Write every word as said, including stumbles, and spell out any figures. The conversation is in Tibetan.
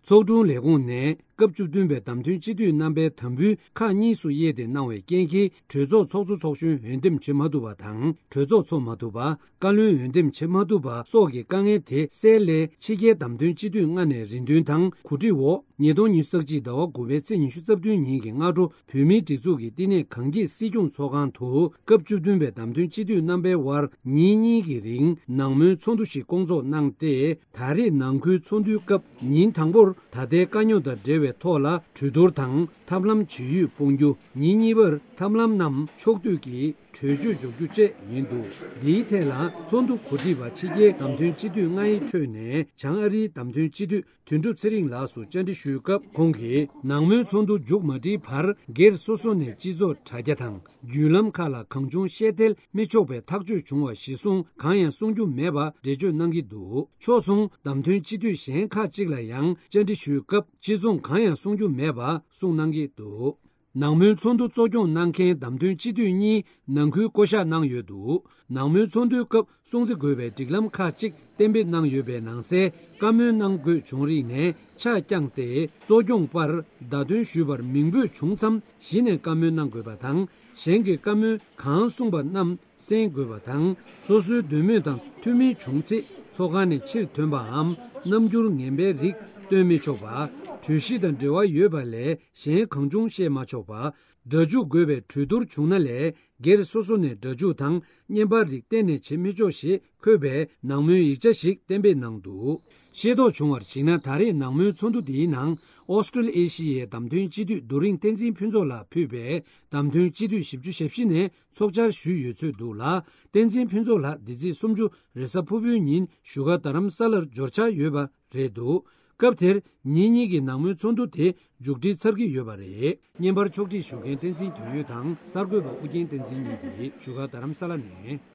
ཚོགས་དྲུང་ལས་ཁུངས་ནས་སྐབས་བཅུ་བདུན་པའི་བདམས་ཐོན་སྤྱི་འཐུས་རྣམ་པའི་དམ་འབུལ་ཁག་གཉིས་སུ་དབྱེ་སྟེ་གནང་བའི་རྐྱེན་གྱིས། གྲོས་ཚོགས་ཚོགས་གཙོ་ཚོགས་གཞོན་འོས་འདེམས་བྱེད་མ་ཐུབ་པ་དང་། གྲོས་ཚོགས་འཚོགས་མ་ཐུབ་པ། བཀའ་བློན་འོས་འདེམས་བྱེད་མ་ཐུབ་པ་སོགས་ཀྱི་དཀའ་ངལ་དེ་སེལ་སླད། ཕྱི་རྒྱལ་བདམས་ཐོན་སྤྱི་འཐུས་ལྔ་ནས་རེ་འདུན་དང་གོ་སྒྲིག་འོག་ཉིས་སྟོང་ཉི་ཤུ་རྩ་གཅིག་ཟླ་བ་དགུ་པའི་ཚེས་ཉི་ཤུ་རྩ་བདུན་ཉིན་གྱི་སྔ་དྲོ་བོད་མིའི་སྒྲིག་འཛུགས་ཀྱི་བསྟི་གནས་གངས་སྐྱིད་སྲིད་སྐྱོང་ཚོགས་ཁང་དུ། སྐབས་བཅུ་བདུན་པའི་བདམས་ཐོན་སྤྱི་འཐུས་རྣམ་པའི་དབར་ཉིན་གཉིས་ཀྱི་རིང་ནང་མོལ་ཚོགས་འདུ་ཞིག་བསྐོང་ཚོགས་གནང་སྟེ། ད་རེས་ནང་ཁུལ་ཚོགས་འདུའི་སྐབས་ཉིན་དང་པོར་ད་ལྟའི་དཀའ་རྙོག་དང་འབྲེལ་བའི་ཐོག་ལ་གྲོས་བསྡུར་དང་ཐབས་ལམ་ཇི་ཡོད་སྤུངས་རྒྱུ། ཉིན་གཉིས་པར་ཐབས་ལམ་རྣམས་ཕྱོགས་བསྡུས་ཀྱིས་གྲོས་ཆོད་འཇོག་རྒྱུ་བཅས་ཡིན་འདུག་འདིའི་ཐད་ལ་ཚོགས་འདུ་གོ་སྒྲིག་པ་ཕྱི་རྒྱལ་བདམས་ཐོན་སྤྱི་འཐུས་ལྔའི་ཁྲོད་ནས་བྱང་ཨ་རིའི་བདམས་ཐོན་སྤྱི་འཐུས་དོན་གྲུབ་ཚེ་རིང་ལགས་སུ་བཅར་འདྲི་ཞུས་སྐབས། ཁོང་གིས་ནང་མོལ་ཚོགས་འདུ་མཇུག་མ་སྒྲིལ་བར་སྒེར་སོ་སོ་ནས་སྤྱི་ཚོགས་དྲ་རྒྱ་དང་བརྒྱུད་ལམ་ཁག་ལ་གང་བྱུང་བཤད་ཐལ་མི་ཆོག་པའི་ཐག་གཅོད་བྱུང་བ་གཞིར་བཟུང་གང་ཡང་གསུང་རྒྱུ་མེད་པ་འགྲེལ་བརྗོད་གནང་གི་འདུག་ཕྱོགས་མཚུངས་བདམས་ཐོན་སྤྱི་འཐུས་གཞན་ཁག་ཅིག་ལ་ཡང་བཅར་འདྲི་ཞུས་སྐབས། གཅིག་མཚུངས་གང་ཡང་གསུང་རྒྱུ་མེད་པ་གསུངས་གནང་གི་འདུག་ནང་མོལ་ཚོགས་འདུ་གཙོ་སྐྱོང་གནང་མཁན་བདམས་ཐོན་སྤྱི་འཐུས་གཉིས་ནང་ཁུལ་བསྐོ་གཞག་གནང་ཡོད་འདུག་ནང་མོལ་ཚོགས་འདུའི་སྐབས་སྲུང་བརྩི་དགོས་པའི་སྒྲིག་ལམ་ཁག་ཅིག་གཏན་འབེབས་གནང་ཡོད་པའི་ནང་གསལ། བཀའ་མོལ་གནང་དགོས་བྱུང་རིགས་ནས་ཆ་བསྐྱངས་ཏེ། གཙོ་སྐྱོང་པར་བརྡ་སྟོན་ཞུས་པར་མིང་འབོད་བྱུང་མཚམས་གཞི་ནས་བཀའ་མོལ་གནང་དགོས་པ་དང་། གཞན་གྱིས་བཀའ་མོལ་གང་གསུངས་པ་རྣམས་གསན་དགོས་པ་དང་། སོ་སོའི་འདོད་མོས་དང་མཐུན་མིན་བྱུང་ཚེ་ཚོགས་ཁང་ནས་ཕྱིར་ཐོན་པའམ་རྣམ་འགྱུར་ངན་པའི་རིགས་སྟོན་མི་ཆོག་པ། གྲོས་གཞི་དང་འབྲེལ་བ་ཡོད་པ་ལས་གཞན་གང་བྱུང་བཤད་མ་ཆོག་པ། སྒྲ་འཇུག་དགོས་པའི་གྲོས་བསྡུར་བྱུང་ན་ལས་སྒེར་སོ་སོ་ནས་སྒྲ་འཇུག་དང་བརྙན་པར་རིགས་གཏན་ནས་བྱེད་མི་ཆོག་ཞེས་འཁོད་པའི་ནང་མོལ་ཡིག་ཆ་ཞིག་གཏན་འབེབས་གནང་འདུག་ཤེས་རྟོགས་བྱུང་བར་གཞིགས་ན། ད་རེས་ནང་མོལ་ཚོགས་འདུ་འདིའི་ནང་ཨོ་སི་ཀྲུལ་ཨེ་ཤི་ཡའི་བདམས་ཐོན་སྤྱི་འཐུས་རྡོ་རིང་བསྟན་འཛིན་ཕུན་ཚོགས་ལགས་ཕུད་པའི་བདམས་ཐོན་སྤྱི་འཐུས་བཞི་བཅུ་ཞེ་བཞི་ནས་ཚོགས་བཅར་ཞུས་ཡོད་ཚོད་འདུག་ལ། བསྟན་འཛིན་ཕུན་ཚོགས་ལགས་འདི་ཚེས་སུམ་ཅུ་རེས་གཟའ་ཕུར་བུའི་ཉིན་བཞུགས་སྒར་རྡ་རམ་ས་ལར་འབྱོར་འཆར་ཡོད་པ་རེད་འདུག་སྐབས་དེར་ཉིན་གཉིས་ཀྱི་ནང་མོལ་ཚོགས་འདུ་དེ་མཇུག་སྒྲིལ་ཚར་གྱི་ཡོད་པ་རེད། བརྙན་པར་ཕྱོགས་སྒྲིག་ཞུ་མཁན་བསྟན་འཛིན་དོན་ཡོད་དང་གསར་འགོད་པ་ཨུ་རྒྱན་བསྟན་འཛིན་གཉིས་ཀྱིས་བཞུགས་སྒར་རྡ་རམ་ས་ལ་ནས།